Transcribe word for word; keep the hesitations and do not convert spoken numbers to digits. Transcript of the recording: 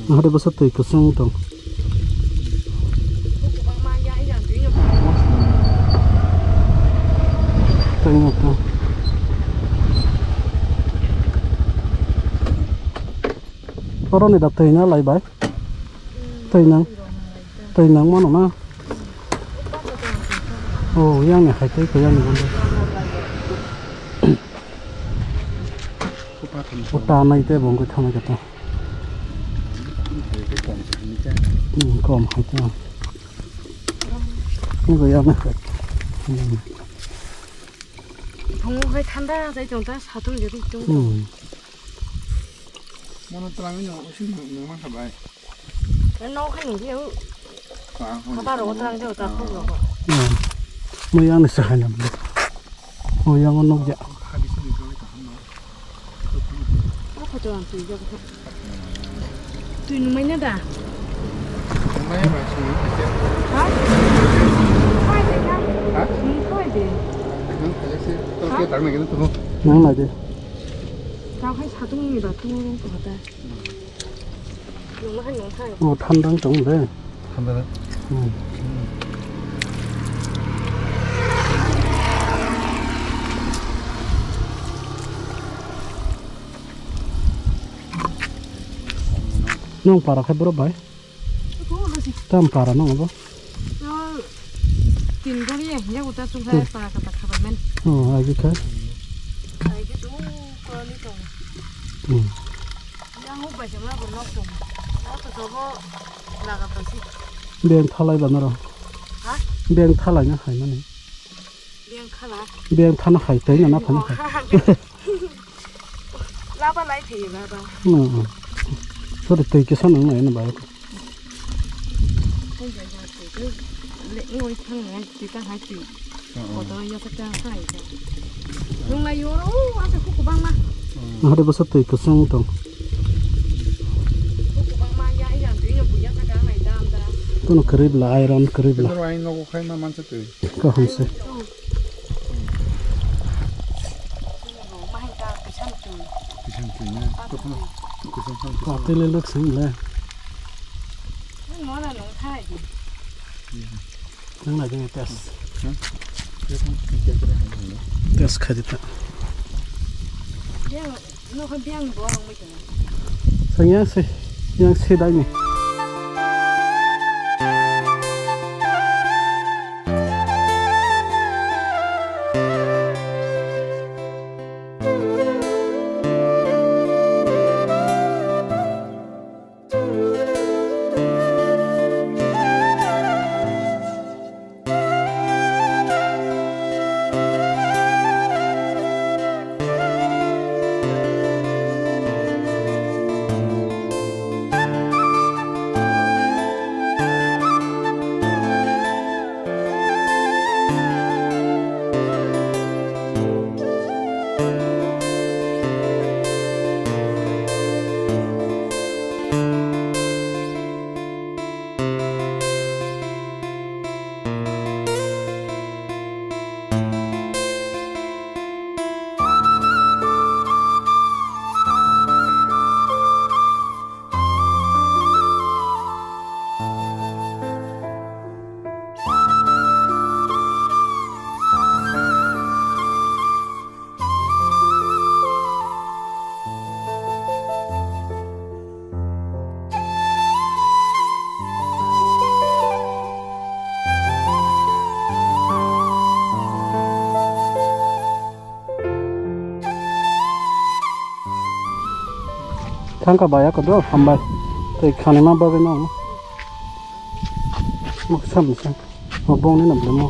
Hade bwsa twi kwchwng tong. Twi no tong. Oro ni da twi na lai bai. Twi nang. Twi nang mano na. Oh, yang ni hai twi ko yang ni bondo. Uta nai te bongkhe thanai kata. Hmm, kom hai ta. Ni ko ya na. Hmm. Thangwi hai thanda jai tong ta satung jai tong. Hmm. Mono twlangwi no usi nung man kha bai. Nok hai nung jai. Habar rok tang jai ta khok rok. Hmm. Mo yang ni sahai na. Mo yang nok ja. Twi nungmai na da? Nungmai ba, sini aja. Ha? Thai de ka? Ha? Nung thai de. Nung thai se, to ke tang na gini tu. Nang na de. Tao hai satung ni ba tu ko ta. Nung ma hai nung thai. Oh, thandang tong de. Thandang. Hmm. Nong para khai borok bai? Tam para nong abo? Tin bori ya, ya uta sung khai para kata khabar men. Oh, agi khai. Agi tu ko ni tong. Hmm. Yang u bai jama bo nok tong. Nok to jobo laga pasi. Beng thalai ba noro. Ha? Beng thalai na hai mani. Beng khala. Beng thana hai tai na na thana hai. Laba lai thei ba ba. Hmm. Sorry, tei kisa nang nai na ba. Oi ja ja tei. Le oi thang nai tei ta hai tei. Kotor ya sa ta hai ta. Nung lai yo ro asa ku kubang ma. Hade bwsa tei kwchwng tong. Ku kubang ma ya ya tei no buya sa ta nai dam da. Kono kwrwi bla, iron kwrwi bla. Ai nogo khai ma man sa tei. Kaham se. Kaham twi na. Tokno kisam sam. Ka tele lok sing le. Nang na jeng test. Test khai dita. Sang yang se, yang se dai ni. Thangka baya kodo hambai. Tei khanima bagwi no. Moksa misa. Mokbong ni namle mo.